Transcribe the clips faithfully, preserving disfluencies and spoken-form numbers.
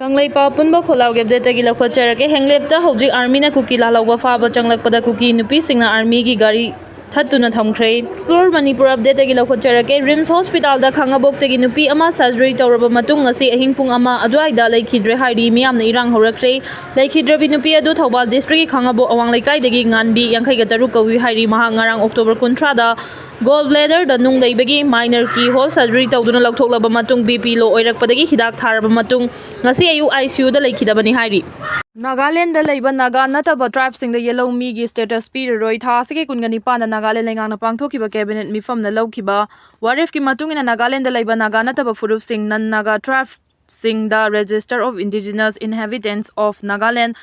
ꯀꯪꯂꯩꯄꯥꯛ ꯄꯨꯝꯕ ꯈꯣꯜꯂꯥꯎꯒꯤ ꯑꯞꯗꯦꯠꯇꯒꯤ ꯂꯧꯈꯠꯆꯔꯛꯀꯦ꯫ ꯍꯦꯡꯂꯦꯞꯇ ꯍꯧꯖꯤꯛ ꯑꯥꯔꯃꯤꯅ ꯀꯨꯀꯤ ꯂꯥꯜꯍꯧꯕ ꯐꯥꯕ ꯆꯪꯂꯛꯄꯗ ꯀꯨꯀꯤ ꯅꯨꯄꯤꯁꯤꯡꯅ ꯑꯥꯔꯃꯤꯒꯤ ꯒꯥꯔꯤ ꯊꯠꯇꯨꯅ ꯊꯝꯈ꯭ꯔꯦ꯫ ꯑꯦꯛꯁꯄ꯭ꯂꯣꯔ ꯃꯅꯤꯄꯨꯔ ꯑꯞꯗꯦꯠꯇꯒꯤ ꯂꯧꯈꯠꯆꯔꯛꯀꯦ꯫ ꯔꯤꯝꯁ ꯍꯣꯁꯄꯤꯇꯥꯜꯗ ꯈꯥꯉꯕꯣꯛꯇꯒꯤ ꯅꯨꯄꯤ ꯑꯃ ꯁꯔꯖꯔꯤ ꯇꯧꯔꯕ ꯃꯇꯨꯡ ꯉꯁꯤ ꯑꯍꯤꯡ ꯄꯨꯡ ꯑꯃ ꯑꯗꯨꯋꯥꯏꯗ ꯂꯩꯈꯤꯗ꯭ꯔꯦ ꯍꯥꯏꯔꯤ꯫ ꯃꯤꯌꯥꯝꯅ ꯏꯔꯥꯡ ꯍꯧꯔꯛꯈ꯭ꯔꯦ꯫ ꯂꯩꯈꯤꯗ꯭ꯔꯕꯤ ꯅꯨꯄꯤ ꯑꯗꯨ ꯊꯧꯕꯥꯜ ꯗꯤꯁꯇ꯭ꯔꯤꯛꯀꯤ ꯈꯥꯉꯕꯣꯛ ꯑꯋꯥꯡ ꯂꯩꯀꯥꯏꯗꯒꯤ ꯉꯥꯟꯕꯤ, ꯌꯥꯡꯈꯩꯒ ꯇꯔꯨꯛ ꯀꯧꯏ ꯍꯥꯏꯔꯤ꯫ ꯃꯍꯥꯛ ꯉꯔꯥꯡ ꯑꯣꯛꯇꯣꯕꯔ ꯀꯨꯟꯊ꯭ꯔꯥꯗ ꯒꯣꯜ ꯕ꯭ꯂꯦꯗꯔꯗ ꯅꯨꯡ ꯂꯩꯕꯒꯤ ꯃꯥꯏꯅꯔ ꯀꯤ ꯍꯣꯜ ꯁꯔꯖꯔꯤ ꯇꯧꯗꯨꯅ ꯂꯧꯊꯣꯛꯂꯕ ꯃꯇꯨꯡ ꯕꯤ ꯄꯤ ꯂꯣ ꯑꯣꯏꯔꯛꯄꯗꯒꯤ ꯍꯤꯗꯥꯛ ꯊꯥꯔꯕ ꯃꯇꯨꯡ ꯉꯁꯤ ꯑꯌꯨꯛ ꯑꯥꯏ ꯁꯤ ꯌꯨꯗ ꯂꯩꯈꯤꯗꯕꯅꯤ ꯍꯥꯏꯔꯤ꯫ ꯅꯥꯒꯥꯂꯦꯟꯗ ꯂꯩꯕ ꯅꯥꯒꯥ ꯅꯠꯇꯕ ꯇ꯭ꯔꯥꯏꯕꯁꯤꯡꯗ ꯌꯦꯜꯍꯧꯃꯤꯒꯤ ꯁ꯭ꯇꯦꯇꯁ ꯄꯤꯔꯔꯣꯏ꯫ ꯊꯥ ꯑꯁꯤꯒꯤ ꯀꯨꯟꯒ ꯅꯤꯄꯥꯟꯗ ꯅꯥꯒꯥꯂꯦꯟ ꯂꯩꯉꯥꯛꯅ ꯄꯥꯡꯊꯣꯛꯈꯤꯕ ꯀꯦꯕꯤꯅꯦꯠ ꯃꯤꯐꯝꯅ ꯂꯧꯈꯤꯕ ꯋꯥꯔꯦꯞꯀꯤ ꯃꯇꯨꯡ ꯏꯟꯅ ꯅꯥꯒꯥꯂꯦꯟꯗ ꯂꯩꯕ ꯅꯥꯒꯥ ꯅꯠꯇꯕ ꯐꯨꯔꯨꯞꯁꯤꯡ, ꯅꯟ ꯅꯥꯒꯥ ꯇ꯭ꯔꯥꯏꯕꯁꯤꯡꯗ Register of Indigenous Inhabitants of Nagaland,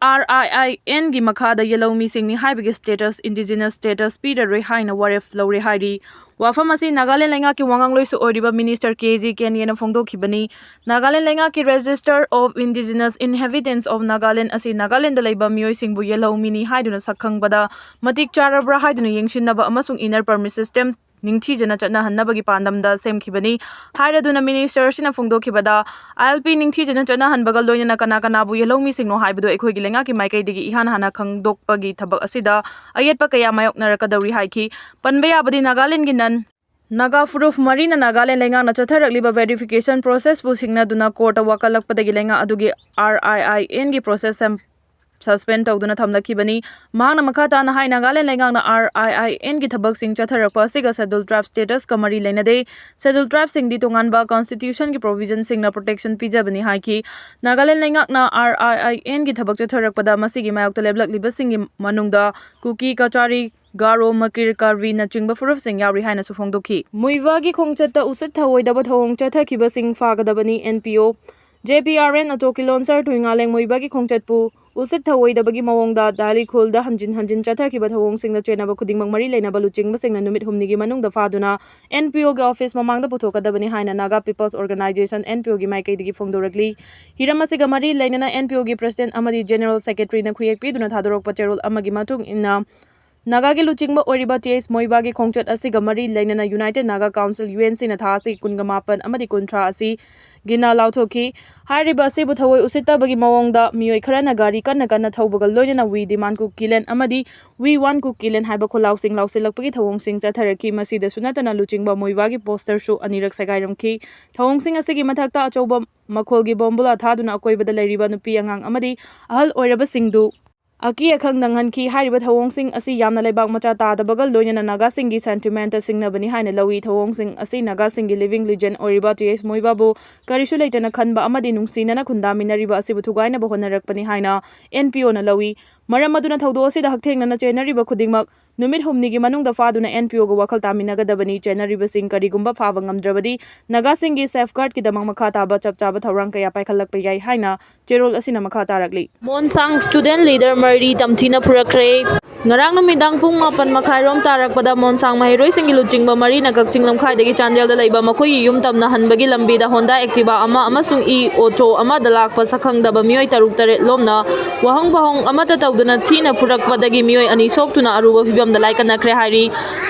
R I I ꯑꯦꯟꯒꯤ ꯃꯈꯥꯗ ꯌꯦꯜꯍꯧꯃꯤꯁꯤꯡꯅꯤ ꯍꯥꯏꯕꯒꯤ ꯁ꯭ꯇꯦꯇꯁ, ꯏꯟꯗꯤꯖꯤꯅꯁ ꯁ꯭ꯇꯦꯇꯁ ꯄꯤꯔꯔꯣꯏ ꯍꯥꯏꯅ ꯋꯥꯔꯦꯞ ꯂꯧꯔꯦ ꯍꯥꯏꯔꯤ꯫ ꯋꯥꯐꯝ ꯑꯁꯤ ꯅꯥꯒꯥꯂꯦꯟ ꯂꯩꯉꯥꯛꯀꯤ ꯋꯥꯉꯥꯡꯂꯣꯏꯁꯨ ꯑꯣꯏꯔꯤꯕ ꯃꯤꯅꯤꯁꯇꯔ ꯀꯦ ꯖꯤ ꯀꯦꯟꯌꯦꯅ ꯐꯣꯡꯗꯣꯛꯈꯤꯕꯅꯤ꯫ ꯅꯥꯒꯥꯂꯦꯟ ꯂꯩꯉꯥꯛꯀꯤ Register of Indigenous Inhabitants of Nagaland ꯑꯁꯤ ꯅꯥꯒꯥꯂꯦꯟꯗ ꯂꯩꯕ ꯃꯤꯑꯣꯏꯁꯤꯡꯕꯨ ꯌꯦꯜꯍꯧꯃꯤꯅꯤ ꯍꯥꯏꯗꯨꯅ ꯁꯛꯈꯪꯕꯗ ꯃꯇꯤꯛ ꯆꯥꯔꯕ꯭ꯔꯥ ꯍꯥꯏꯗꯨꯅ ꯌꯦꯡꯁꯤꯟꯅꯕ ꯑꯃꯁꯨꯡ inner permit system ꯅꯤꯡꯊꯤꯖꯅ ꯆꯠꯅꯍꯟꯅꯕꯒꯤ ꯄꯥꯟꯗꯝꯗ ꯁꯦꯝꯈꯤꯕꯅꯤ ꯍꯥꯏꯔꯗꯨꯅ ꯃꯤꯅꯤꯁꯇꯔ ꯑꯁꯤꯅ ꯐꯣꯡꯗꯣꯛꯈꯤꯕꯗ, ꯑꯥꯏ ꯑꯦꯜ ꯄꯤ ꯅꯤꯡꯊꯤꯖꯅ ꯆꯠꯅꯍꯟꯕꯒ ꯂꯣꯏꯅꯅ ꯀꯅꯥ ꯀꯅꯥꯕꯨ ꯌꯦꯜꯍꯧꯃꯤꯁꯤꯡꯅꯣ ꯍꯥꯏꯕꯗꯨ ꯑꯩꯈꯣꯏꯒꯤ ꯂꯩꯉꯥꯛꯀꯤ ꯃꯥꯏꯀꯩꯗꯒꯤ ꯏꯍꯥꯟ ꯍꯥꯟꯅ ꯈꯪꯗꯣꯛꯄꯒꯤ ꯊꯕꯛ ꯑꯁꯤꯗ ꯑꯌꯦꯠꯄ ꯀꯌꯥ ꯃꯥꯌꯣꯛꯅꯔꯛꯀꯗꯧꯔꯤ ꯍꯥꯏꯈꯤ꯫ ꯄꯟꯕ ꯌꯥꯕꯗꯤ ꯅꯥꯒꯥꯂꯦꯟꯒꯤ ꯅꯟ ꯅꯥꯒꯥ ꯐꯨꯔꯨꯞ ꯃꯔꯤꯅ ꯅꯥꯒꯥꯂꯦꯟ ꯂꯩꯉꯥꯛꯅ ꯆꯠꯊꯔꯛꯂꯤꯕ verification process ꯄꯨ ꯁꯤꯡꯅꯗꯨꯅ ꯀꯣꯔꯠꯇ ꯋꯥꯀꯠꯂꯛꯄꯗꯒꯤ ꯂꯩꯉꯥꯛ ꯑꯗꯨꯒꯤ R I I ꯑꯦꯟꯒꯤ process suspend ꯇꯧꯗꯨꯅ ꯊꯝꯂꯛꯈꯤꯕꯅꯤ꯫ ꯃꯍꯥꯛꯅ ꯃꯈꯥ ꯇꯥꯅ ꯍꯥꯏ, ꯅꯥꯒꯥꯂꯦꯟ ꯂꯩꯉꯥꯛꯅ ꯑꯥꯔ ꯑꯥꯏ ꯑꯥꯏ ꯑꯦꯟꯒꯤ ꯊꯕꯛꯁꯤꯡ ꯆꯠꯊꯔꯛꯄ ꯑꯁꯤꯒ ꯁꯦꯗꯨꯜ ꯇ꯭ꯔꯥꯏꯕ ꯁ꯭ꯇꯦꯇꯁꯀ ꯃꯔꯤ ꯂꯩꯅꯗꯦ꯫ ꯁꯦꯗꯨꯜ ꯇ꯭ꯔꯥꯏꯕꯁꯤꯡꯗꯤ ꯇꯣꯉꯥꯟꯕ ꯀꯟꯁꯇꯤꯇ꯭ꯌꯨꯁꯟꯒꯤ ꯄ꯭ꯔꯣꯚꯤꯖꯟꯁꯤꯡꯅ ꯄ꯭ꯔꯣꯇꯦꯛꯁꯟ ꯄꯤꯖꯕꯅꯤ ꯍꯥꯏꯈꯤ꯫ ꯅꯥꯒꯥꯂꯦꯟ ꯂꯩꯉꯥꯛꯅ ꯑꯥꯔ ꯑꯥꯏ ꯑꯥꯏ ꯑꯦꯟꯒꯤ ꯊꯕꯛ ꯆꯠꯊꯔꯛꯄꯗ ꯃꯁꯤꯒꯤ ꯃꯥꯌꯣꯛꯇ ꯂꯦꯞꯂꯛꯂꯤꯕꯁꯤꯡꯒꯤ ꯃꯅꯨꯡꯗ ꯀꯨꯀꯤ, ꯀꯆꯥꯔꯤ, ꯒꯥꯔꯣ, ꯃꯀꯤꯔ, ꯀꯥꯔꯕꯤꯅꯆꯤꯡꯕ ꯐꯨꯔꯨꯞꯁꯤꯡ ꯌꯥꯎꯔꯤ ꯍꯥꯏꯅꯁꯨ ꯐꯣꯡꯗꯣꯛꯈꯤ꯫ ꯃꯨꯏꯕꯥꯒꯤ ꯈꯣꯡꯆꯠꯇ ꯎꯁꯤꯠ ꯊꯑꯣꯏꯗꯕ ꯊꯧꯑꯣꯡ ꯆꯠꯊꯈꯤꯕꯁꯤꯡ ꯐꯥꯒꯗꯕꯅꯤ, N P O. J P R N ꯑꯣꯇꯣ ꯀꯤꯂꯣꯟꯁꯔ ꯊꯨꯏꯉꯥꯂꯦꯡ ꯃꯨꯏꯕꯥꯒꯤ ꯈꯣꯡꯆꯠꯄꯨ ꯎꯁꯤꯠ ꯊꯑꯣꯏꯗꯕꯒꯤ ꯃꯑꯣꯡꯗ ꯗꯥꯂꯤ ꯈꯨꯜꯗ ꯍꯟꯖꯤꯟ ꯍꯟꯖꯤꯟ ꯆꯠꯊꯈꯤꯕ ꯊꯧꯑꯣꯡꯁꯤꯡꯗ ꯆꯦꯟꯅꯕ ꯈꯨꯗꯤꯡꯃꯛ ꯃꯔꯤ ꯂꯩꯅꯕ ꯂꯨꯆꯤꯡꯕꯁꯤꯡꯅ ꯅꯨꯃꯤꯠ ꯍꯨꯝꯅꯤꯒꯤ ꯃꯅꯨꯡꯗ ꯐꯥꯗꯨꯅ ꯑꯦꯟ ꯄꯤ ꯑꯣꯒꯤ ꯑꯣꯐꯤꯁ ꯃꯃꯥꯡꯗ ꯄꯨꯊꯣꯛꯀꯗꯕꯅꯤ ꯍꯥꯏꯅ Naga people's organization, N P ꯑꯣꯒꯤ ꯃꯥꯏꯀꯩꯗꯒꯤ ꯐꯣꯡꯗꯣꯔꯛꯂꯤ꯫ ꯍꯤꯔꯝ ꯑꯁꯤꯒ ꯃꯔꯤ ꯂꯩꯅꯅ ꯑꯦꯟ ꯄꯤ ꯑꯣꯒꯤ ꯄ꯭ꯔꯁꯤꯗꯦꯟꯠ ꯑꯃꯗꯤ ꯖꯦꯅꯔꯦꯜ ꯁꯦꯀ꯭ꯔꯦꯇꯔꯤꯅ ꯈꯨꯌꯦꯛ ꯄꯤꯗꯨꯅ ꯊꯥꯗꯣꯔꯛꯄ ꯆꯦꯔꯣꯜ ꯑꯃꯒꯤ ꯃꯇꯨꯡ ꯏꯟꯅ, ꯅꯥꯒꯥꯒꯤ ꯂꯨꯆꯤꯡꯕ ꯑꯣꯏꯔꯤꯕ ꯇꯤ ꯑꯦꯁ ꯃꯣꯏꯕꯥꯒꯤ ꯈꯣꯡꯆꯠ ꯑꯁꯤꯒ ꯃꯔꯤ ꯂꯩꯅꯅ united Naga council, U N ꯁꯤꯅ ꯊꯥ ꯑꯁꯤ ꯀꯨꯟꯒ ꯃꯥꯄꯟ ꯑꯃꯗꯤ ꯀꯨꯟꯊ꯭ꯔꯥ ꯑꯁꯤ ꯒꯤꯅ ꯂꯥꯎꯊꯣꯛꯈꯤ꯫ ꯍꯥꯏꯔꯤꯕ ꯑꯁꯤꯕꯨ ꯊꯑꯣꯏ ꯎꯁꯤꯠꯇꯕꯒꯤ ꯃꯑꯣꯡꯗ ꯃꯤꯑꯣꯏ ꯈꯔꯅ ꯒꯥꯔꯤ ꯀꯟꯅ ꯀꯟꯅ ꯊꯧꯕꯒ ꯂꯣꯏꯅꯅ "We demand Kukiland" ꯑꯃꯗꯤ "We want Kukiland" ꯍꯥꯏꯕ ꯈꯣꯜꯂꯥꯎꯁꯤꯡ ꯂꯥꯎꯁꯤꯜꯂꯛꯄꯒꯤ ꯊꯧꯑꯣꯡꯁꯤꯡ ꯆꯠꯊꯔꯛꯈꯤ꯫ ꯃꯁꯤꯗꯁꯨ ꯅꯠꯇꯅ ꯂꯨꯆꯤꯡꯕ ꯃꯣꯏꯕꯥꯒꯤ ꯄꯣꯁꯇꯔꯁꯨ ꯑꯅꯤꯔꯛ ꯁꯦꯒꯥꯏꯔꯝꯈꯤ꯫ ꯊꯧꯑꯣꯡꯁꯤꯡ ꯑꯁꯤꯒꯤ ꯃꯊꯛꯇ ꯑꯆꯧꯕ ꯃꯈꯣꯜꯒꯤ ꯕꯣꯝꯕꯨꯂꯥ ꯊꯥꯗꯨꯅ ꯑꯀꯣꯏꯕꯗ ꯂꯩꯔꯤꯕ ꯅꯨꯄꯤ ꯑꯉꯥꯡ ꯑꯃꯗꯤ ꯑꯍꯜ ꯑꯣꯏꯔꯕꯁꯤꯡꯗꯨ ꯑꯀꯤ ꯑꯈꯪ ꯅꯪꯍꯟꯈꯤ꯫ ꯍꯥꯏꯔꯤꯕ ꯊꯧꯑꯣꯡꯁꯤꯡ ꯑꯁꯤ ꯌꯥꯝꯅ ꯂꯩꯕꯥꯛ ꯃꯆꯥ ꯇꯥꯗꯕꯒ ꯂꯣꯏꯅꯅ ꯅꯥꯒꯥꯁꯤꯡꯒꯤ ꯁꯦꯟꯇꯤꯃꯦꯟꯇ ꯁꯤꯡꯅꯕꯅꯤ ꯍꯥꯏꯅ ꯂꯧꯏ꯫ ꯊꯧꯑꯣꯡꯁꯤꯡ ꯑꯁꯤ ꯅꯥꯒꯥꯁꯤꯡꯒꯤ ꯂꯤꯚꯤꯡ ꯂꯤꯖꯦꯟ ꯑꯣꯏꯔꯤꯕ ꯇꯤ ꯑꯦꯁ ꯃꯣꯏꯕꯥꯕꯨ ꯀꯔꯤꯁꯨ ꯂꯩꯇꯅ ꯈꯟꯕ ꯑꯃꯗꯤ ꯅꯨꯡꯁꯤꯅꯅ ꯈꯨꯟꯗꯥꯃꯤꯟꯅꯔꯤꯕ ꯑꯁꯤꯕꯨ ꯊꯨꯒꯥꯏꯅꯕ ꯍꯣꯠꯅꯔꯛꯄꯅꯤ ꯍꯥꯏꯅ ꯑꯦꯟ ꯄꯤ ꯑꯣꯅ ꯂꯧꯏ꯫ ꯃꯔꯝ ꯑꯗꯨꯅ ꯊꯧꯗꯣꯛ ꯑꯁꯤꯗ ꯍꯛꯊꯦꯡꯅꯅ ꯆꯦꯟꯅꯔꯤꯕ ꯈꯨꯗꯤꯡꯃꯛ ꯅꯨꯃꯤꯠ ꯍꯨꯝꯅꯤꯒꯤ ꯃꯅꯨꯡꯗ ꯐꯥꯗꯨꯅ ꯑꯦꯟ ꯄꯤ ꯑꯣꯒ ꯋꯥꯈꯜ ꯇꯥꯃꯤꯟꯅꯒꯗꯕꯅꯤ꯫ ꯆꯦꯟꯅꯔꯤꯕꯁꯤꯡ ꯀꯔꯤꯒꯨꯝꯕ ꯐꯥꯕ ꯉꯝꯗ꯭ꯔꯕꯗꯤ ꯅꯥꯒꯥꯁꯤꯡꯒꯤ ꯁꯦꯐꯒꯥꯔꯗꯀꯤꯗꯃꯛ ꯃꯈꯥ ꯇꯥꯕ ꯆꯞ ꯆꯥꯕ ꯊꯧꯔꯥꯡ ꯀꯌꯥ ꯄꯥꯏꯈꯠꯂꯛꯄ ꯌꯥꯏ ꯍꯥꯏꯅ ꯆꯦꯔꯣꯜ ꯑꯁꯤꯅ ꯃꯈꯥ ꯇꯥꯔꯛꯂꯤ꯫ ꯃꯣꯟꯁꯥꯡ ꯁ꯭ꯇꯨꯗꯦꯟꯠ ꯂꯤꯗꯔ ꯃꯔꯤ ꯇꯝꯊꯤꯅ ꯐꯨꯔꯛꯈ꯭ꯔꯦ꯫ ꯉꯔꯥꯡ ꯅꯨꯃꯤꯗꯥꯡ ꯄꯨꯡ ꯃꯥꯄꯟ ꯃꯈꯥꯏꯔꯣꯝ ꯇꯥꯔꯛꯄꯗ ꯃꯣꯟꯁꯥꯡ ꯃꯍꯩꯔꯣꯏꯁꯤꯡꯒꯤ ꯂꯨꯆꯤꯡꯕ ꯃꯔꯤꯅ ꯀꯛꯆꯤꯡ ꯂꯝꯈꯥꯏꯗꯒꯤ ꯆꯥꯟꯗꯦꯜꯗ ꯂꯩꯕ ꯃꯈꯣꯏꯒꯤ ꯌꯨꯝ ꯇꯝꯅ ꯍꯟꯕꯒꯤ ꯂꯝꯕꯤꯗ ꯍꯣꯟꯗꯥ ꯑꯦꯛꯇꯤꯚꯥ ꯑꯃ ꯑꯃꯁꯨꯡ ꯏ ꯑꯣꯇꯣ ꯑꯃꯗ ꯂꯥꯛꯄ ꯁꯛꯈꯪꯗꯕ ꯃꯤꯑꯣꯏ ꯇꯔꯨꯛ ꯇꯔꯦꯠ ꯂꯣꯝꯅ ꯋꯥꯍꯪ ꯄꯥꯎꯍꯪ ꯑꯃꯠꯇ ꯇꯧꯗꯅ ꯊꯤꯅ ꯐꯨꯔꯛꯄꯗꯒꯤ ꯃꯤꯑꯣꯏ ꯑꯅꯤ ꯁꯣꯛꯇꯨꯅ ꯑꯔꯨꯕ ꯐꯤꯕꯝꯗ ꯂꯥꯏꯀꯠꯅꯈ꯭ꯔꯦ ꯍꯥꯏꯔꯤ꯫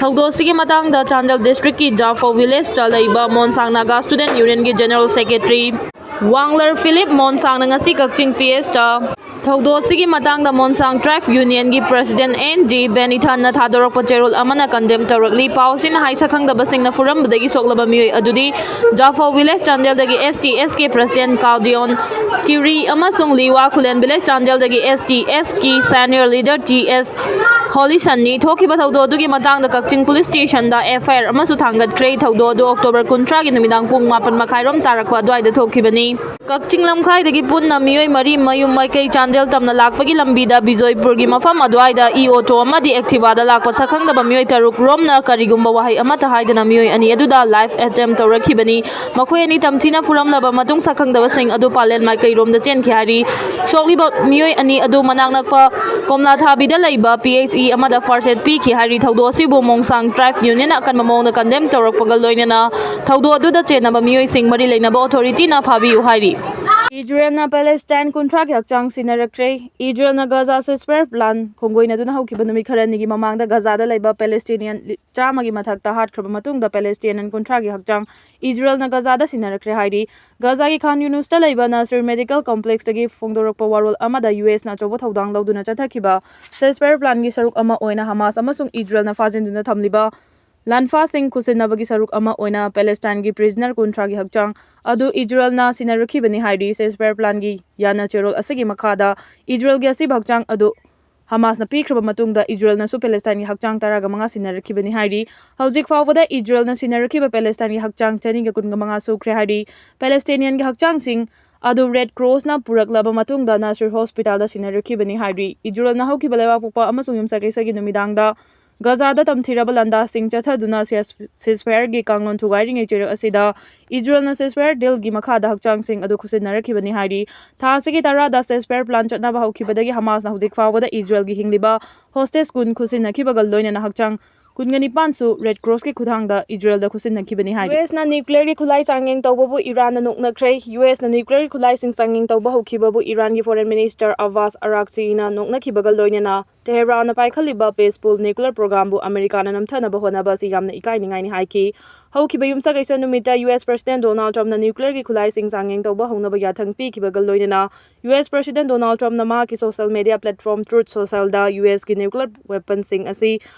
ꯊꯧꯗꯣꯛ ꯑꯁꯤꯒꯤ ꯃꯇꯥꯡꯗ ꯆꯥꯟꯗꯦꯜ ꯗꯤꯁꯇ꯭ꯔꯤꯛꯀꯤ ꯖꯥꯐꯧ ꯚꯤꯂꯦꯖꯇ ꯂꯩꯕ ꯃꯣꯟꯁꯥꯡ ꯅꯥꯒꯥ ꯁ꯭ꯇꯨꯗꯦꯟꯠ ꯌꯨꯅꯤꯌꯟꯒꯤ ꯖꯦꯅꯔꯦꯜ ꯁꯦꯀ꯭ꯔꯦꯇꯔꯤ ꯋꯥꯡꯂꯔ ꯐꯤꯂꯤꯞ ꯃꯣꯟꯁꯥꯡꯅ ꯉꯁꯤ ꯀꯛꯆꯤꯡ ꯄꯤ ꯑꯦꯁꯇ ꯊꯧꯗꯣꯛ ꯑꯁꯤꯒꯤ ꯃꯇꯥꯡꯗ ꯃꯣꯟꯁꯥꯡ ꯇ꯭ꯔꯥꯏꯕ ꯌꯨꯅꯤꯌꯟꯒꯤ ꯄ꯭ꯔꯦꯁꯤꯗꯦꯟꯠ ꯑꯦꯟ ꯖꯤ ꯕꯦꯅꯤꯊꯟꯅ ꯊꯥꯗꯣꯔꯛꯄ ꯆꯦꯔꯣꯜ ꯑꯃꯅ ꯀꯟꯗꯦꯝ ꯇꯧꯔꯛꯂꯤ꯫ ꯄꯥꯎ ꯑꯁꯤꯅ ꯍꯥꯏ ꯁꯛꯈꯪꯗꯕꯁꯤꯡꯅ ꯐꯨꯔꯝꯕꯗꯒꯤ ꯁꯣꯛꯂꯕ ꯃꯤꯑꯣꯏ ꯑꯗꯨꯗꯤ ꯖꯥꯐꯧ ꯚꯤꯂꯦꯖ ꯆꯥꯟꯗꯦꯜꯗꯒꯤ ꯑꯦꯁ ꯇꯤ ꯑꯦꯁ ꯀꯦ ꯄ꯭ꯔꯦꯁꯤꯗꯦꯟꯠ ꯀꯥꯎꯗꯤꯌꯣꯟ ꯀ꯭ꯌꯨꯔꯤ ꯑꯃꯁꯨꯡ ꯂꯤꯋꯥ ꯈꯨꯂꯦꯟ ꯚꯤꯂꯦꯖ ꯆꯥꯟꯗꯦꯜꯗꯒꯤ ꯑꯦꯁ ꯇꯤ ꯑꯦꯁ ꯀꯤ ꯁꯦꯅꯤꯌꯔ ꯂꯤꯗꯔ ꯇꯤ ꯑꯦꯁ ꯍꯣꯂꯤꯁꯟꯅꯤ꯫ ꯊꯣꯛꯈꯤꯕ ꯊꯧꯗꯣꯛ ꯑꯗꯨꯒꯤ ꯃꯇꯥꯡꯗ ꯀꯛꯆꯤꯡ ꯄꯨꯂꯤꯁ ꯁ꯭ꯇꯦꯁꯟꯗ ꯑꯦꯐ ꯑꯥꯏ ꯑꯥꯔ ꯑꯃꯁꯨ ꯊꯥꯡꯒꯠꯈ꯭ꯔꯦ꯫ ꯊꯧꯗꯣꯛ ꯑꯗꯨ ꯑꯣꯛꯇꯣꯕꯔ ꯀꯨꯟꯊ꯭ꯔꯥꯒꯤ ꯅꯨꯃꯤꯗꯥꯡ ꯄꯨꯡ ꯃꯥꯄꯟ ꯃꯈꯥꯏꯔꯣꯝ ꯇꯥꯔꯛꯄ ꯑꯗꯨꯋꯥꯏꯗ ꯊꯣꯛꯈꯤꯕꯅꯤ꯫ ꯀꯛꯆꯤꯡ ꯂꯝꯈꯥꯏꯗꯒꯤ ꯄꯨꯟꯅ ꯃꯤꯑꯣꯏ ꯃꯔꯤ ꯃꯌꯨꯝ ꯃꯥꯏꯀꯩ ꯆꯥꯟꯗꯦꯜ ꯇꯝꯅ ꯂꯥꯛꯄꯒꯤ ꯂꯝꯕꯤꯗ ꯕꯤꯖꯣꯏꯄꯨꯔꯒꯤ ꯃꯐꯝ ꯑꯗꯨꯋꯥꯏꯗ ꯏ ꯑꯣꯇꯣ ꯑꯃꯗꯤ ꯑꯦꯛꯇꯤꯚꯥꯗ ꯂꯥꯛꯄ ꯁꯛꯈꯪꯗꯕ ꯃꯤꯑꯣꯏ ꯇꯔꯨꯛ ꯔꯣꯝꯅ ꯀꯔꯤꯒꯨꯝꯕ ꯋꯥꯍꯩ ꯑꯃꯠꯇ ꯍꯥꯏꯗꯅ ꯃꯤꯑꯣꯏ ꯑꯅꯤ ꯑꯗꯨꯗ ꯂꯥꯏꯐ ꯑꯦꯇꯦꯝꯞ ꯇꯧꯔꯛꯈꯤꯕꯅꯤ꯫ ꯃꯈꯣꯏ ꯑꯅꯤ ꯇꯝꯊꯤꯅ ꯐꯨꯔꯝꯂꯕ ꯃꯇꯨꯡ ꯁꯛꯈꯪꯗꯕꯁꯤꯡ ꯑꯗꯨ ꯄꯥꯂꯦꯟ ꯃꯥꯏꯀꯩꯔꯣꯝꯗ ꯆꯦꯟꯈꯤ ꯍꯥꯏꯔꯤ꯫ ꯁꯣꯛꯂꯤꯕ ꯃꯤꯑꯣꯏ ꯑꯅꯤ ꯑꯗꯨ ꯃꯅꯥꯛ ꯅꯛꯄ ꯀꯣꯝꯂꯥꯊꯥꯕꯤꯗ ꯂꯩꯕ ꯄꯤ ꯑꯩꯆ ꯏ ꯑꯃꯗ ꯐꯥꯔꯁ ꯑꯦꯗ ꯄꯤꯈꯤ ꯍꯥꯏꯔꯤ꯫ ꯊꯧꯗꯣꯛ ꯑꯁꯤꯕꯨ ꯃꯣꯡꯁꯥꯡ ꯇ꯭ꯔꯥꯏꯕ ꯌꯨꯅꯤꯌꯟꯅ ꯑꯀꯟꯕ ꯃꯑꯣꯡꯗ ꯀꯟꯗꯦꯝ ꯇꯧꯔꯛꯄꯒ ꯂꯣꯏꯅꯅ ꯊꯧꯗꯣꯛ ꯑꯗꯨꯗ ꯆꯦꯟꯅꯕ ꯃꯤꯑꯣꯏꯁꯤꯡ ꯃꯔꯤ ꯂꯩꯅꯕ ꯑꯣꯊꯣꯔꯤꯇꯤꯅ ꯐꯥꯕꯤꯌꯨ ꯍꯥꯏꯔꯤ꯫ ꯏꯖꯔꯦꯜꯅ ꯄꯦꯂꯦꯁꯇꯥꯏꯟ ꯀꯨꯟꯊ꯭ꯔꯥꯒꯤ ꯍꯛꯆꯥꯡ ꯁꯤꯟꯅꯔꯛꯈ꯭ꯔꯦ꯫ ꯏꯖꯔꯦꯜꯅ ꯒꯥꯖꯥ ceasefire plan ꯈꯣꯡꯒꯣꯏꯅꯗꯨꯅ ꯍꯧꯈꯤꯕ ꯅꯨꯃꯤꯠ ꯈꯔꯅꯤꯒꯤ ꯃꯃꯥꯡꯗ ꯒꯥꯖꯥꯗ ꯂꯩꯕ ꯄꯦꯂꯦꯁꯇꯤꯅꯤꯌꯟ ꯂꯤ-, ꯆꯥꯝꯃꯒꯤ ꯃꯊꯛꯇ ꯍꯥꯠꯈ꯭ꯔꯕ ꯃꯇꯨꯡꯗ ꯄꯦꯂꯦꯁꯇꯤꯅꯤꯌꯟ ꯀꯨꯟꯊ꯭ꯔꯥꯒꯤ ꯍꯛꯆꯥꯡ ꯏꯖꯔꯦꯜꯅ ꯒꯥꯖꯥꯗ ꯁꯤꯟꯅꯔꯛꯈ꯭ꯔꯦ ꯍꯥꯏꯔꯤ꯫ ꯒꯥꯖꯥꯒꯤ ꯈꯥꯟ ꯌꯨꯅꯨꯁꯇ ꯂꯩꯕ ꯅꯥꯁꯤꯔ ꯃꯦꯗꯤꯀꯦꯜ ꯀꯣꯝꯄ꯭ꯂꯦꯛꯁꯇꯒꯤ ꯐꯣꯡꯗꯣꯔꯛꯄ ꯋꯥꯔꯣꯜ ꯑꯃꯗ ꯌꯨ ꯑꯦꯁꯅ ꯑꯆꯧꯕ ꯊꯧꯗꯥꯡ ꯂꯧꯗꯨꯅ ꯆꯠꯊꯈꯤꯕ ceasefire planꯒꯤ ꯁꯔꯨꯛ ꯑꯃ ꯑꯣꯏꯅ ꯍꯃꯥꯁ ꯑꯃꯁꯨꯡ ꯏꯖꯔꯦꯜꯅ ꯐꯥꯖꯤꯟꯗꯨꯅ ꯊꯝꯂꯤꯕ ꯂꯥꯟꯐꯥꯁꯤꯡ ꯈꯨꯠꯁꯤꯟꯅꯕꯒꯤ ꯁꯔꯨꯛ ꯑꯃ ꯑꯣꯏꯅ ꯄꯦꯂꯦꯁꯇꯥꯏꯟꯒꯤ prisoner ꯀꯨꯟꯊ꯭ꯔꯥꯒꯤ ꯍꯛꯆꯥꯡ ꯑꯗꯨ ꯏꯖꯔꯦꯜꯅ ꯁꯤꯟꯅꯔꯛꯈꯤꯕꯅꯤ ꯍꯥꯏꯔꯤ꯫ Ceasefire planꯒꯤ ꯌꯥꯅ ꯆꯦꯔꯣꯜ ꯑꯁꯤꯒꯤ ꯃꯈꯥꯗ ꯏꯖꯔꯦꯜꯒꯤ ꯑꯁꯤꯕ ꯍꯛꯆꯥꯡ ꯑꯗꯨ ꯍꯃꯥꯁꯅ ꯄꯤꯈ꯭ꯔꯕ ꯃꯇꯨꯡꯗ ꯏꯖꯔꯦꯜꯅꯁꯨ ꯄꯦꯂꯦꯁꯇꯥꯏꯟꯒꯤ ꯍꯛꯆꯥꯡ ꯇꯔꯥꯒ ꯃꯉꯥ ꯁꯤꯟꯅꯔꯛꯈꯤꯕꯅꯤ ꯍꯥꯏꯔꯤ꯫ ꯍꯧꯖꯤꯛ ꯐꯥꯎꯕꯗ ꯏꯖꯔꯦꯜꯅ ꯁꯤꯟꯅꯔꯛꯈꯤꯕ ꯄꯦꯂꯦꯁꯇꯥꯏꯟꯒꯤ ꯍꯛꯆꯥꯡ ꯆꯅꯤꯒ ꯀꯨꯟꯒ ꯃꯉꯥ ꯁꯨꯈ꯭ꯔꯦ ꯍꯥꯏꯔꯤ꯫ ꯄꯦꯂꯦꯁꯇꯤꯅꯤꯌꯟꯒꯤ ꯍꯛꯆꯥꯡꯁꯤꯡ ꯑꯗꯨ ꯔꯦꯗ ꯀ꯭ꯔꯣꯁꯅ ꯄꯨꯔꯛꯂꯕ ꯃꯇꯨꯡꯗ ꯅꯥꯁꯤꯔ ꯍꯣꯁꯄꯤꯇꯥꯜꯗ ꯁꯤꯟꯅꯔꯛꯈꯤꯕꯅꯤ ꯍꯥꯏꯔꯤ꯫ ꯏꯖꯔꯦꯜꯅ ꯍꯧꯈꯤꯕ ꯂꯩꯕꯥꯛꯄꯣꯛꯄ ꯑꯃꯁꯨꯡ ꯌꯨꯝꯁꯀꯩꯁꯒꯤ ꯅꯨꯃꯤꯗꯥꯡꯗ ꯒꯥꯖꯥꯗ ꯇꯝꯊꯤꯔꯕ ꯂꯥꯟꯗꯥꯁꯤꯡ ꯆꯠꯊꯗꯨꯅ ceas-, ceasefire ꯒꯤ ꯀꯥꯡꯂꯣꯟ ꯊꯨꯒꯥꯏꯔꯤꯉꯩ ꯆꯩꯔꯛ ꯑꯁꯤꯗ ꯏꯖꯔꯦꯜꯅ ceasefire deal ꯒꯤ ꯃꯈꯥꯗ ꯍꯛꯆꯥꯡꯁꯤꯡ ꯑꯗꯨ ꯈꯨꯠꯁꯤꯟꯅꯔꯛꯈꯤꯕꯅꯤ ꯍꯥꯏꯔꯤ꯫ ꯊꯥ ꯑꯁꯤꯒꯤ ꯇꯔꯥꯗ ceasefire plan ꯆꯠꯅꯕ ꯍꯧꯈꯤꯕꯗꯒꯤ ꯍꯃꯥꯁꯅ ꯍꯧꯖꯤꯛ ꯐꯥꯎꯕꯗ ꯏꯖꯔꯦꯜꯒꯤ ꯍꯤꯡꯂꯤꯕ hostage ꯀꯨꯟ ꯈꯨꯠꯁꯤꯟꯅꯈꯤꯕꯒ ꯂꯣꯏꯅꯅ ꯍꯛꯆꯥꯡ ꯀꯨꯟꯒ ꯅꯤꯄꯥꯟꯁꯨ ꯔꯦꯗ ꯀ꯭ꯔꯣꯁꯀꯤ ꯈꯨꯠꯊꯥꯡꯗ ꯏꯖꯔꯦꯜꯗ ꯈꯨꯠꯁꯤꯟꯅꯈꯤꯕꯅꯤ ꯍꯥꯏꯔꯤ꯫ ꯌꯨ ꯑꯦꯁꯅ nuclear ꯒꯤ ꯈꯨꯠꯂꯥꯏ ꯆꯥꯡꯌꯦꯡ ꯇꯧꯕꯕꯨ ꯏꯔꯥꯟꯅ ꯅꯣꯛꯅꯈ꯭ꯔꯦ꯫ ꯌꯨ ꯑꯦꯁꯅ nuclear ꯒꯤ ꯈꯨꯠꯂꯥꯏꯁꯤꯡ ꯆꯥꯡꯌꯦꯡ ꯇꯧꯕ ꯍꯧꯈꯤꯕꯕꯨ ꯏꯔꯥꯟꯒꯤ foreign minister ꯑꯕꯥꯁ ꯑꯔꯥꯛꯆꯤꯅ ꯅꯣꯛꯅꯈꯤꯕꯒ ꯂꯣꯏꯅꯅ ꯇꯦꯍꯔꯥꯟꯅ ꯄꯥꯏꯈꯠꯂꯤꯕ ꯄꯦꯁꯄꯨꯜ nuclear program ꯕꯨ ꯑꯃꯦꯔꯤꯀꯥꯅ ꯅꯝꯊꯅꯕ ꯍꯣꯠꯅꯕ ꯑꯁꯤ ꯌꯥꯝꯅ ꯏꯀꯥꯏꯅꯤꯡꯉꯥꯏꯅꯤ ꯍꯥꯏꯈꯤ꯫ ꯍꯧꯈꯤꯕ ꯌꯨꯝꯁꯀꯩꯁ ꯅꯨꯃꯤꯠꯇ U S President Donald Trump ꯅ nuclear ꯒꯤ ꯈꯨꯠꯂꯥꯏꯁꯤꯡ ꯆꯥꯡꯌꯦꯡ ꯇꯧꯕ ꯍꯧꯅꯕ ꯌꯥꯊꯪ ꯄꯤꯈꯤꯕꯒ ꯂꯣꯏꯅꯅ U S President Donald Trump ꯅ ꯃꯍꯥꯛꯀꯤ social media platform Truth Social ꯗ ꯌꯨ ꯑꯦꯁ ꯀꯤ nuclear weapon ꯁꯤꯡ ꯑꯁꯤ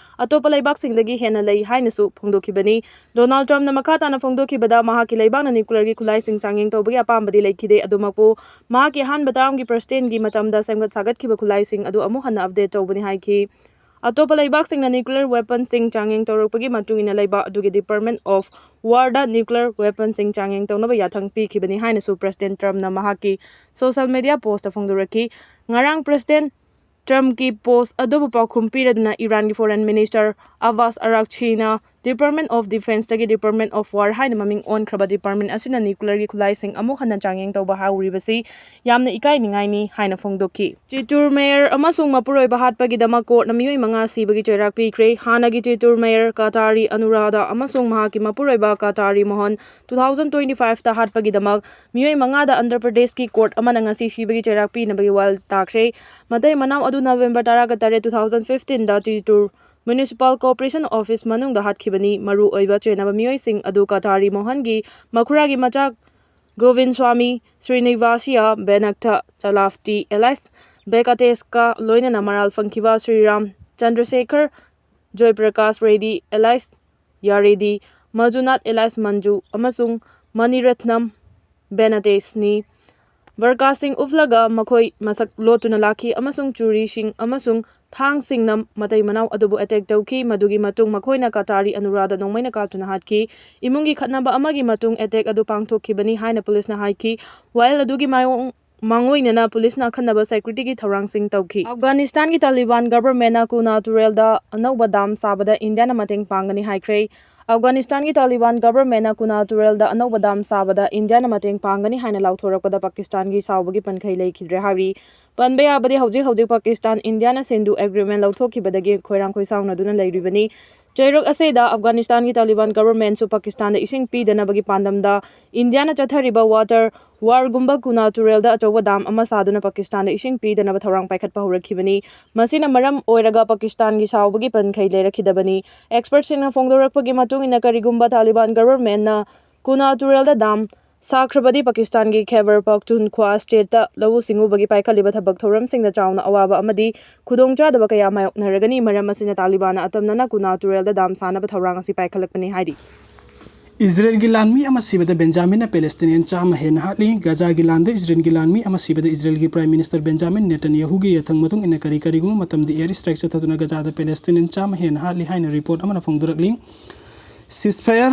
ꯑꯇꯣꯞꯄ ꯂꯩꯕꯥꯛꯁꯤꯡꯗꯒꯤ ꯍꯦꯟꯅ ꯂꯩ ꯍꯥꯏꯅꯁꯨ ꯐꯣꯡꯗꯣꯛꯈꯤꯕꯅꯤ꯫ Donald Trump ꯅ ꯃꯈꯥ ꯇꯥꯅ ꯐꯣꯡꯗꯣꯛꯈꯤꯕꯗ, ꯃꯍꯥꯛꯀꯤ ꯂꯩꯕꯥꯛꯅ nuclear ꯒꯤ ꯈꯨꯠꯂꯥꯏꯁꯤꯡ ꯆꯥꯡꯌꯦꯡ ꯇꯧꯕꯒꯤ ꯑꯄꯥꯝꯕꯗꯤ ꯂꯩꯈꯤꯗꯦ, ꯑꯗꯨꯃꯛꯄꯨ ꯃꯍꯥꯛꯀꯤ ꯑꯍꯥꯟꯕ term ꯒꯤ President ꯀꯤ ꯃꯇꯝꯗ ꯁꯦꯝꯒꯠ ꯁꯥꯒꯠꯈꯤꯕ ꯈꯨꯠꯂꯥꯏꯁꯤꯡ ꯑꯗꯨ ꯑꯃꯨꯛ ꯍꯟꯅ update ꯇꯧꯕꯅꯤ ꯍꯥꯏꯈꯤ꯫ ꯑꯇꯣꯞꯄ ꯂꯩꯕꯥꯛꯁꯤꯡꯅ nuclear weapon ꯁꯤꯡ ꯆꯥꯡꯌꯦꯡ ꯇꯧꯔꯛꯄꯒꯤ ꯃꯇꯨꯡ ꯏꯟꯅ ꯂꯩꯕꯥꯛ ꯑꯗꯨꯒꯤ Department of War the nuclear weapon ꯁꯤꯡ ꯆꯥꯡꯌꯦꯡ ꯇꯧꯅꯕ ꯌꯥꯊꯪ ꯄꯤꯈꯤꯕꯅꯤ ꯍꯥꯏꯅꯁꯨ President Trump ꯅ ꯃꯍꯥꯛꯀꯤ social media post ꯇ ꯐꯣꯡꯗꯣꯔꯛꯈꯤ꯫ ꯉꯔꯥꯡ President Trump ꯀꯤ post ꯑꯗꯨꯕꯨ ꯄꯥꯎꯈꯨꯝ ꯄꯤꯔꯗꯨꯅ ꯏꯔꯥꯟꯒꯤ foreign minister Abbas ꯑꯔꯥꯛꯆꯤꯅ Department of Defenceꯇꯒꯤ Department of War ꯍꯥꯏꯅ ꯃꯃꯤꯡ ꯑꯣꯟꯈ꯭ꯔꯕ department ꯑꯁꯤꯅ nuclearꯒꯤ ꯈꯨꯠꯂꯥꯏꯁꯤꯡ ꯑꯃꯨꯛ ꯍꯟꯅ ꯆꯥꯡꯌꯦꯡ ꯇꯧꯕ ꯍꯧꯔꯤꯕꯁꯤ ꯌꯥꯝꯅ ꯏꯀꯥꯏꯅꯤꯡꯉꯥꯏꯅꯤ ꯍꯥꯏꯅ ꯐꯣꯡꯗꯣꯛꯈꯤ꯫ ꯆꯤꯇꯨꯔ mayor ꯑꯃꯁꯨꯡ ꯃꯄꯨꯔꯣꯏꯕ ꯍꯥꯠꯄꯒꯤꯗꯃꯛ courtꯅ ꯃꯤꯑꯣꯏ ꯃꯉꯥ ꯁꯤꯕꯒꯤ ꯆꯩꯔꯥꯛ ꯄꯤꯈ꯭ꯔꯦ꯫ ꯍꯥꯟꯅꯒꯤ ꯆꯤꯇꯨꯔ mayor ꯀꯇꯥꯔꯤ ꯑꯅꯨꯔꯥꯙ ꯑꯃꯁꯨꯡ ꯃꯍꯥꯛꯀꯤ ꯃꯄꯨꯔꯣꯏꯕ ꯀꯇꯥꯔꯤ ꯃꯣꯍꯟ two thousand twenty fiveꯇ ꯍꯥꯠꯄꯒꯤꯗꯃꯛ ꯃꯤꯑꯣꯏ ꯃꯉꯥꯗ ꯑꯟꯙ꯭ꯔ ꯄ꯭ꯔꯗꯦꯁꯀꯤ court ꯑꯃꯅ ꯉꯁꯤ ꯁꯤꯕꯒꯤ ꯆꯩꯔꯥꯛ ꯄꯤꯅꯕꯒꯤ ꯋꯥꯔꯦꯜ ꯇꯥꯈ꯭ꯔꯦ꯫ ꯃꯇꯩ ꯃꯅꯥꯎ ꯑꯗꯨ November ꯇꯔꯥꯒ ꯇꯔꯦꯠ, two thousand fifteenꯗ ꯆꯤꯇꯨꯔ Municipal Corporation Office ꯃꯅꯨꯡꯗ ꯍꯥꯠꯈꯤꯕꯅꯤ꯫ ꯃꯔꯨ ꯑꯣꯏꯕ ꯆꯦꯟꯅꯕ ꯃꯤꯑꯣꯏꯁꯤꯡ ꯑꯗꯨ ꯀꯇꯥꯔꯤ ꯃꯣꯍꯟꯒꯤ ꯃꯈꯨꯔꯥꯒꯤ ꯃꯆꯥ ꯒꯣꯕꯤꯟ ꯁ꯭ꯋꯥꯃꯤ, ꯁ꯭ꯔꯤꯅꯤꯚꯥꯁꯤꯌꯥ ꯕꯦꯅꯛꯊ ꯆꯂꯥꯐꯇꯤ alias ꯕꯦꯀꯥꯇꯦꯁꯀ ꯂꯣꯏꯅꯅ ꯃꯔꯥꯜ ꯐꯪꯈꯤꯕ Shriram ꯆꯟꯗ꯭ꯔꯁꯦꯈꯔ, ꯖꯣꯏꯄ꯭ꯔꯀꯥꯁ ready alias ꯌꯥꯔꯦꯗꯤ, ꯃꯖꯨꯅꯥꯊ alias Manju ꯑꯃꯁꯨꯡ ꯃꯅꯤꯔꯠꯅꯝ ꯕꯦꯅꯇꯦꯁꯅꯤ꯫ ꯕꯔꯀꯥꯁꯤꯡ ꯎꯞꯂꯒ ꯃꯈꯣꯏ ꯃꯁꯛ ꯂꯣꯠꯇꯨꯅ ꯂꯥꯛꯈꯤ ꯑꯃꯁꯨꯡ ꯆꯨꯔꯤꯁꯤꯡ ꯑꯃꯁꯨꯡ ꯊꯥꯡꯁꯤꯡꯅ ꯃꯇꯩ ꯃꯅꯥꯎ ꯑꯗꯨꯕꯨ attack ꯇꯧꯈꯤ꯫ ꯃꯗꯨꯒꯤ ꯃꯇꯨꯡ ꯃꯈꯣꯏꯅ ꯀꯇꯥꯔꯤ ꯑꯅꯨꯔꯥꯗ ꯅꯣꯡꯃꯩꯅ ꯀꯥꯞꯇꯨꯅ ꯍꯥꯠꯈꯤ꯫ ꯏꯃꯨꯡꯒꯤ ꯈꯠꯅꯕ ꯑꯃꯒꯤ ꯃꯇꯨꯡ attack ꯑꯗꯨ ꯄꯥꯡꯊꯣꯛꯈꯤꯕꯅꯤ ꯍꯥꯏꯅ ꯄꯨꯂꯤꯁꯅ ꯍꯥꯏꯈꯤ꯫ ꯋꯥꯌꯦꯜ ꯑꯗꯨꯒꯤ ꯃꯥꯌꯣꯡ-, ꯃꯥꯡꯑꯣꯏꯅꯅ ꯄꯨꯂꯤꯁꯅ ꯑꯈꯟꯅꯕ securityꯒꯤ ꯊꯧꯔꯥꯡꯁꯤꯡ ꯇꯧꯈꯤ꯫ ꯑꯐꯒꯥꯅꯤꯁꯇꯥꯟꯒꯤ ꯇꯥꯂꯤꯕꯥꯟ governmentꯅ ꯀꯨꯅꯥ ꯇꯨꯔꯦꯜꯗ ꯑꯅꯧꯕ dam ꯁꯥꯕꯗ ꯏꯟꯗꯤꯌꯥꯅ ꯃꯇꯦꯡ ꯄꯥꯡꯒꯅꯤ ꯍꯥꯏꯈ꯭ꯔꯦ꯫ ꯑꯐꯒꯥꯅꯤꯁꯇꯥꯟꯒꯤ ꯇꯥꯂꯤꯕꯥꯟ governmentꯅ ꯀꯨꯅꯥ ꯇꯨꯔꯦꯜꯗ ꯑꯅꯧꯕ dam ꯁꯥꯕꯗ ꯏꯟꯗꯤꯌꯥꯅ ꯃꯇꯦꯡ ꯄꯥꯡꯒꯅꯤ ꯍꯥꯏꯅ ꯂꯥꯎꯊꯣꯔꯛꯄꯗ ꯄꯥꯀꯤꯁꯇꯥꯟꯒꯤ ꯁꯥꯎꯕꯒꯤ ꯄꯟꯈꯩ ꯂꯩꯈꯤꯗ꯭ꯔꯦ ꯍꯥꯏꯔꯤ꯫ ꯄꯟꯕ ꯌꯥꯕꯗꯤ, ꯍꯧꯖꯤꯛ ꯍꯧꯖꯤꯛ ꯄꯥꯀꯤꯁꯇꯥꯟ ꯏꯟꯗꯤꯌꯥꯅ ꯁꯤꯟꯙꯨ agreement ꯂꯧꯊꯣꯛꯈꯤꯕꯗꯒꯤ ꯈꯣꯏꯔꯥꯡ ꯈꯣꯏꯁꯥꯎꯅꯗꯨꯅ ꯂꯩꯔꯤꯕꯅꯤ꯫ ꯆꯩꯔꯛ ꯑꯁꯤꯗ ꯑꯐꯒꯥꯅꯤꯁꯇꯥꯟꯒꯤ ꯇꯥꯂꯤꯕꯥꯟ governmentꯁꯨ ꯄꯥꯀꯤꯁꯇꯥꯟꯗ ꯏꯁꯤꯡ ꯄꯤꯗꯅꯕꯒꯤ ꯄꯥꯟꯗꯝꯗ ꯏꯟꯗꯤꯌꯥꯅ ꯆꯠꯊꯔꯤꯕ water warꯒꯨꯝꯕ ꯀꯨꯅꯥ ꯇꯨꯔꯦꯜꯗ ꯑꯆꯧꯕ dam ꯑꯃ ꯁꯥꯗꯨꯅ ꯄꯥꯀꯤꯁꯇꯥꯟꯗ ꯏꯁꯤꯡ ꯄꯤꯗꯅꯕ ꯊꯧꯔꯥꯡ ꯄꯥꯏꯈꯠꯄ ꯍꯧꯔꯛꯈꯤꯕꯅꯤ꯫ ꯃꯁꯤꯅ ꯃꯔꯝ ꯑꯣꯏꯔꯒ ꯄꯥꯀꯤꯁꯇꯥꯟꯒꯤ ꯁꯥꯎꯕꯒꯤ ꯄꯟꯈꯩ ꯂꯩꯔꯛꯈꯤꯗꯕꯅꯤ꯫ Expertꯁꯤꯡꯅ ꯐꯣꯡꯗꯣꯔꯛꯄꯒꯤ ꯃꯇꯨꯡ ꯏꯟꯅ, ꯀꯔꯤꯒꯨꯝꯕ ꯇꯥꯂꯤꯕꯥꯟ governmentꯅ ꯀꯨꯅꯥ ꯇꯨꯔꯦꯜꯗ dam ꯁꯥꯈ꯭ꯔꯕꯗꯤ ꯄꯥꯀꯤꯁꯇꯥꯟꯒꯤ ꯈꯦꯕꯔ ꯄꯈꯇꯨꯟꯈ꯭ꯋꯥ stateꯇ ꯂꯧꯎ ꯁꯤꯡꯎꯕꯒꯤ ꯄꯥꯏꯈꯠꯂꯤꯕ ꯊꯕꯛ ꯊꯧꯔꯝꯁꯤꯡꯗ ꯆꯥꯎꯅ ꯑꯋꯥꯕ ꯑꯃꯗꯤ ꯈꯨꯗꯣꯡꯆꯥꯗꯕ ꯀꯌꯥ ꯃꯥꯌꯣꯛꯅꯔꯒꯅꯤ꯫ ꯃꯔꯝ ꯑꯁꯤꯅ ꯇꯥꯂꯤꯕꯥꯟꯅ ꯑꯇꯝꯅꯅ ꯀꯨꯅꯥ ꯇꯨꯔꯦꯜꯗ dam ꯁꯥꯅꯕ ꯊꯧꯔꯥꯡ ꯑꯁꯤ ꯄꯥꯏꯈꯠꯂꯛꯄꯅꯤ ꯍꯥꯏꯔꯤ꯫ ꯏꯖꯔꯦꯜꯒꯤ ꯂꯥꯟꯃꯤ ꯑꯃ ꯁꯤꯕꯗ ꯕꯦꯟꯖꯥꯃꯤꯟꯅ ꯄꯦꯂꯦꯁꯇꯤꯅꯤꯌꯟ ꯆꯥꯝꯃ ꯍꯦꯟꯅ ꯍꯥꯠꯂꯤ꯫ ꯒꯖꯥꯒꯤ ꯂꯥꯟꯗ ꯏꯖꯔꯦꯜꯒꯤ ꯂꯥꯟꯃꯤ ꯑꯃ ꯁꯤꯕꯗ ꯏꯖꯔꯦꯜꯒꯤ Prime Minister Benjamin Netanyahuꯒꯤ ꯌꯥꯊꯪ ꯃꯇꯨꯡ ꯏꯟꯅ ꯀꯔꯤ ꯀꯔꯤꯒꯨꯝꯕ ꯃꯇꯝꯗ air strike ꯆꯠꯊꯗꯨꯅ ꯒꯖꯥꯗ ꯄꯦꯂꯦꯁꯇꯤꯅꯤꯌꯟ ꯆꯥꯝꯃ ꯍꯦꯟꯅ ꯍꯥꯠꯂꯤ ꯍꯥꯏꯅ report ꯑꯃꯅ ꯐꯣꯡꯗꯣꯔꯛꯂꯤ꯫ Ceasefire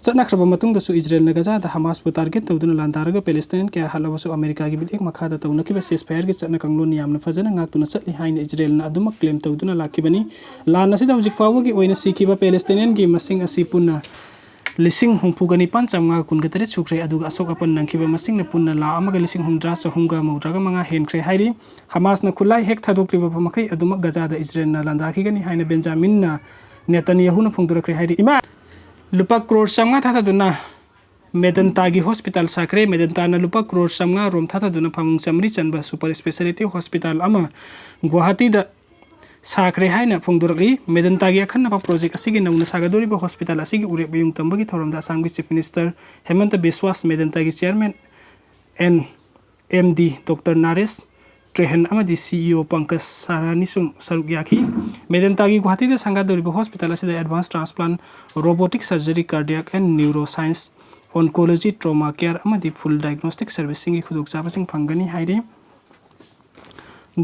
ꯆꯠꯅꯈ꯭ꯔꯕ ꯃꯇꯨꯡꯗꯁꯨ ꯏꯖꯔꯦꯜꯅ ꯒꯖꯥꯗ ꯍꯃꯥꯁꯄꯨ target ꯇꯧꯗꯨꯅ ꯂꯥꯟꯗꯥꯔꯒ ꯄꯦꯂꯦꯁꯇꯥꯏꯟ ꯀꯌꯥ ꯍꯥꯠꯂꯕꯁꯨ ꯑꯃꯦꯔꯤꯀꯥꯒꯤ ꯃꯤꯠꯌꯦꯡ ꯃꯈꯥꯗ ꯇꯧꯅꯈꯤꯕ ceasefire ꯒꯤ ꯆꯠꯅ ꯀꯥꯡꯂꯣꯟ ꯌꯥꯝꯅ ꯐꯖꯅ ꯉꯥꯛꯇꯨꯅ ꯆꯠꯂꯤ ꯍꯥꯏꯅ ꯏꯖꯔꯦꯜꯅ ꯑꯗꯨꯃꯛ claim ꯇꯧꯗꯨꯅ ꯂꯥꯛꯈꯤꯕꯅꯤ꯫ ꯂꯥꯟ ꯑꯁꯤꯗ ꯍꯧꯖꯤꯛ ꯐꯥꯎꯕꯒꯤ ꯑꯣꯏꯅ ꯁꯤꯈꯤꯕ ꯄꯦꯂꯦꯁꯇꯥꯏꯅꯤꯌꯟꯒꯤ ꯃꯁꯤꯡ ꯑꯁꯤ ꯄꯨꯟꯅ ꯂꯤꯁꯤꯡ ꯍꯨꯝꯐꯨꯒ ꯅꯤꯄꯥꯟ ꯆꯥꯝꯃꯉꯥ ꯀꯨꯟꯒ ꯇꯔꯦꯠ ꯁꯨꯈ꯭ꯔꯦ, ꯑꯗꯨꯒ ꯑꯁꯣꯛ ꯑꯄꯟ ꯅꯪꯈꯤꯕ ꯃꯁꯤꯡꯅ ꯄꯨꯟꯅ ꯂꯥꯈ ꯑꯃꯒ ꯂꯤꯁꯤꯡ ꯍꯨꯝꯗ꯭ꯔꯥ ꯆꯍꯨꯝꯒ ꯃꯧꯗ꯭ꯔꯥꯒ ꯃꯉꯥ ꯍꯦꯟꯈ꯭ꯔꯦ ꯍꯥꯏꯔꯤ꯫ ꯍꯃꯥꯁꯅ ꯈꯨꯠꯂꯥꯏ ꯍꯦꯛ ꯊꯥꯗꯣꯛꯇ꯭ꯔꯤꯕ ꯃꯈꯩ ꯑꯗꯨꯃꯛ ꯒꯖꯥꯗ ꯏꯖꯔꯦꯜꯅ ꯂꯥꯟꯗꯥꯈꯤꯒꯅꯤ ꯍꯥꯏꯅ ꯕꯦꯟꯖꯥꯃꯤꯟꯅ ꯅꯦꯇꯟꯌꯥꯍꯨꯅ ꯐꯣꯡꯗꯣꯔꯛꯈ꯭ꯔꯦ ꯍꯥꯏꯔꯤ꯫ ꯏꯃꯥ! ꯂꯨꯄꯥ ꯀ꯭ꯔꯣꯔ ꯆꯥꯝꯃꯉꯥ ꯊꯥꯊꯗꯨꯅ ꯃꯦꯗꯟꯇꯥꯒꯤ ꯍꯣꯁꯄꯤꯇꯥꯜ ꯁꯥꯈ꯭ꯔꯦ꯫ ꯃꯦꯗꯟꯇꯥꯅ ꯂꯨꯄꯥ ꯀ꯭ꯔꯣꯔ ꯆꯥꯝꯃꯉꯥ ꯔꯣꯝ ꯊꯥꯊꯗꯨꯅ ꯐꯃꯨꯡ ꯆꯥꯝꯃꯔꯤ ꯆꯟꯕ super speciality ꯍꯣꯁꯄꯤꯇꯥꯜ ꯑꯃ ꯒꯨꯋꯥꯍꯥꯇꯤꯗ ꯁꯥꯈ꯭ꯔꯦ ꯍꯥꯏꯅ ꯐꯣꯡꯗꯣꯔꯛꯂꯤ꯫ ꯃꯦꯗꯟꯇꯥꯒꯤ ꯑꯈꯟꯅꯕ project ꯑꯁꯤꯒꯤ ꯅꯧꯅ ꯁꯥꯒꯗꯧꯔꯤꯕ ꯍꯣꯁꯄꯤꯇꯥꯜ ꯑꯁꯤꯒꯤ ꯎꯔꯦꯞ ꯃꯌꯨꯡ ꯇꯝꯕꯒꯤ ꯊꯧꯔꯝꯗ ꯑꯁꯥꯝꯒꯤ Chief Minister ꯍꯦꯃꯟꯇ ꯕꯤꯁ꯭ꯋꯥꯁ, ꯃꯦꯗꯟꯇꯥꯒꯤ chairman N M D doctor Naresh Trehan ꯑꯃꯗꯤ CEO ꯄꯪꯀꯖ ꯁꯥꯔꯥꯅꯤꯁꯨ ꯁꯔꯨꯛ ꯌꯥꯈꯤ꯫ ꯃꯦꯗꯟꯇꯥꯒꯤ ꯒꯨꯋꯥꯍꯥꯇꯤꯗ ꯁꯪꯒꯥꯗꯧꯔꯤꯕ ꯍꯣꯁꯄꯤꯇꯥꯜ ꯑꯁꯤꯗ advance transplant, robotic surgery, cardiac and neuroscience, oncology, trauma care ꯑꯃꯗꯤ full diagnostic service ꯁꯤꯡꯒꯤ ꯈꯨꯗꯣꯡꯆꯥꯕꯁꯤꯡ ꯐꯪꯒꯅꯤ ꯍꯥꯏꯔꯤ꯫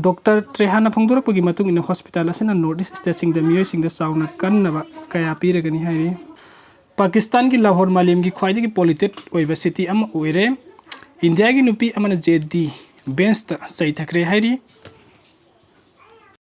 ꯗꯣꯛꯇꯔ ꯇ꯭ꯔꯦꯍꯥꯟꯅ ꯐꯣꯡꯗꯣꯔꯛꯄꯒꯤ ꯃꯇꯨꯡ ꯏꯟꯅ ꯍꯣꯁꯄꯤꯇꯥꯜ ꯑꯁꯤꯅ North East state ꯁꯤꯡꯗ ꯃꯤꯑꯣꯏꯁꯤꯡꯗ ꯆꯥꯎꯅ ꯀꯟꯅꯕ ꯀꯌꯥ ꯄꯤꯔꯒꯅꯤ ꯍꯥꯏꯔꯤ꯫ ꯄꯥꯀꯤꯁꯇꯥꯟꯒꯤ ꯂꯥꯍꯣꯔ ꯃꯥꯂꯦꯝꯒꯤ ꯈ꯭ꯋꯥꯏꯗꯒꯤ polluted ꯑꯣꯏꯕ city ꯑꯃ ꯑꯣꯏꯔꯦ꯫ ꯏꯟꯗꯤꯌꯥꯒꯤ ꯅꯨꯄꯤ ꯑꯃꯅ J D Vance ꯇ ꯆꯩꯊꯈ꯭ꯔꯦ ꯍꯥꯏꯔꯤ꯫